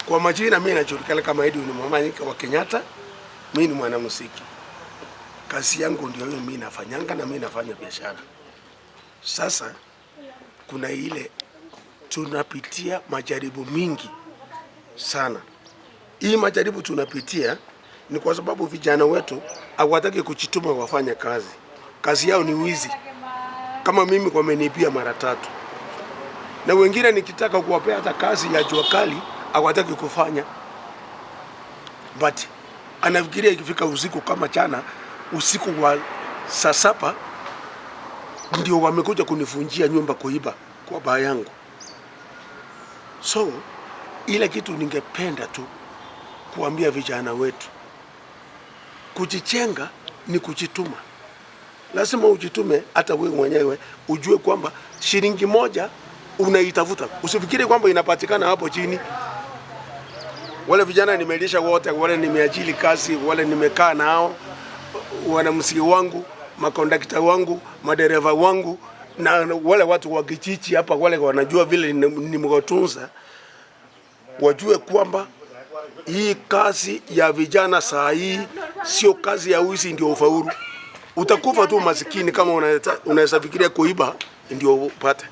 Kwa majina mimi najulikana kama Edwin Mwamanyika wa Kenyatta. Mimi ni mwanamuziki. Kazi yangu ndio hiyo mimi nafanyanga na mimi nafanya biashara. Sasa kuna ile tunapitia majaribu mingi sana. Hii majaribu tunapitia ni kwa sababu vijana wetu hawataki kujituma wafanye kazi. Kazi yao ni wizi. Kama mimi wameniibia mara tatu, na wengine nikitaka kuwapea hata kazi ya jua kali hawataki kufanya, but anafikiria ikifika usiku kama jana usiku wa saa 7 ndio wamekuja kunivunjia nyumba kuiba kwa baa yangu. So ile kitu ningependa tu kuambia vijana wetu, kujijenga ni kujituma. Lazima ujitume, hata wewe mwenyewe ujue kwamba shilingi moja unaitafuta, usifikiri kwamba inapatikana hapo chini. Wale vijana nimelisha wote, wale nimeajiri kazi, wale nimekaa nao, wanamuziki wangu, makondakta wangu, madereva wangu na wale watu wa kijiji hapa, wale wanajua vile nimewatunza, wajue kwamba hii kazi ya vijana saa hii sio kazi ya wizi ndio ufaulu. Utakufa tu masikini kama unaweza fikiria kuiba ndio upate.